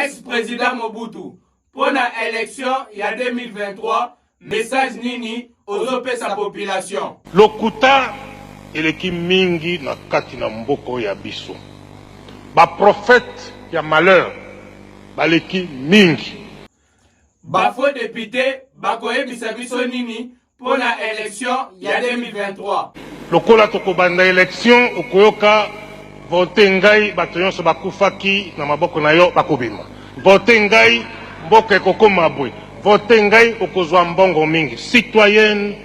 Ex president Mobutu, mpo na election ya 2023 message nini ozopesa population? Lokuta eleki mingi na kati na mboka oyo ya biso. Ba prophètes ya malheur baleki mingi. Ba faux deputes bakoyebisa biso nini mpo na election ya 2023? Lokola tokobanda election okoyoka vote ngai bato nyonso bakufaki na maboko na yo bakobima. Vote ngai mboka ekokoma boye. Vote ngai okozwa mbongo mingi. Citoyenne,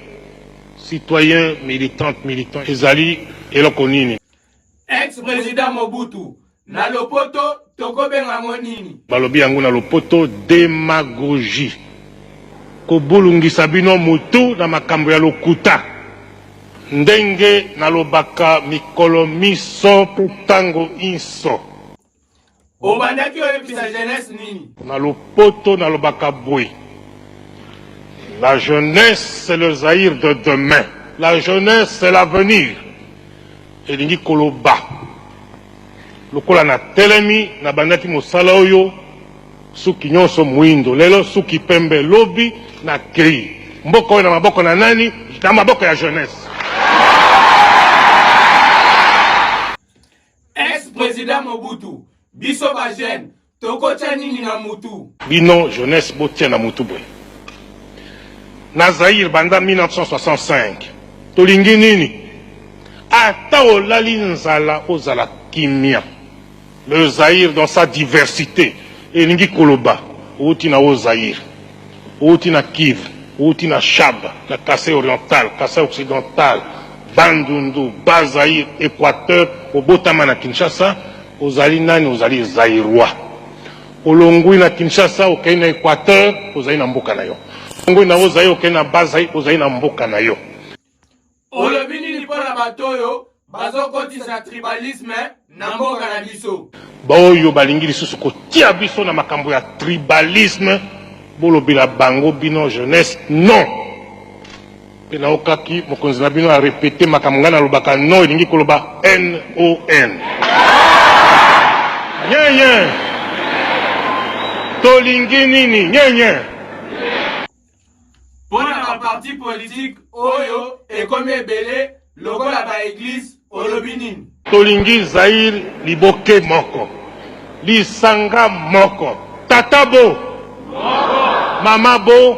citoyen, militante, militant ezali eloko nini? Ex president Mobutu na lopoto tokobenga yango nini? Balobi yango na lopoto demagogie. Kobulungisa bino mutu na makambo ya lokuta. Ndenge nalobaka mikolo minso mpe tango inso. Obandaki oyebisa jeunesse nini? Na lopoto nalobaka boye, La jeunesse c'est le Zaïre de demain, la jeunesse c'est l'avenir. Elingi koloba lokola natelemi, nabandaki mosala oyo suki nyonso muindo, lelo suki pembe, lobi nakei mboka oyo na maboko na nani? Na maboko ya jeunesse. Ex president Mobutu, biso ba jeunes tokotia nini na mutu? Bino jeunesse botia na mutu boye. Na Zaïre banda 1965 tolingi nini? Ata olali nzala ozala kimia. Le Zaïre dans sa diversite elingi koloba owuti na Haut Zaïre, owuti na Kivu, owuti na Shaba, na Kasaï oriental, Kasaï occidental, Bandundu, Bas Zaïre, Equateur, obotama na Kinshasa, ozali nani? Ozali Zaïrois. Olongui na Kinshasa okeyi na Equateur, ozali na mboka na yo. Olongui na Haut Zaïre okeyi na Bas Zaïre, ozali na mboka na yo. Olobi nini mpo na bato oyo bazokotisa tribalisme na mboka na biso? Baoyo balingi lisusu kotia biso na makambo ya tribalisme, bolobela bango bino jeunesse non. Mpe naokaki mokonzi na bino a repeter makambo ngai nalobaka non elingi koloba NON. Nyenye! Tolingi nini? Nyenye! Mpo na ba partis politiques oyo ekomi ebele lokola ba eglises olobi nini? Tolingi Zaïre liboke moko, lisanga moko, tata bo, mama bo.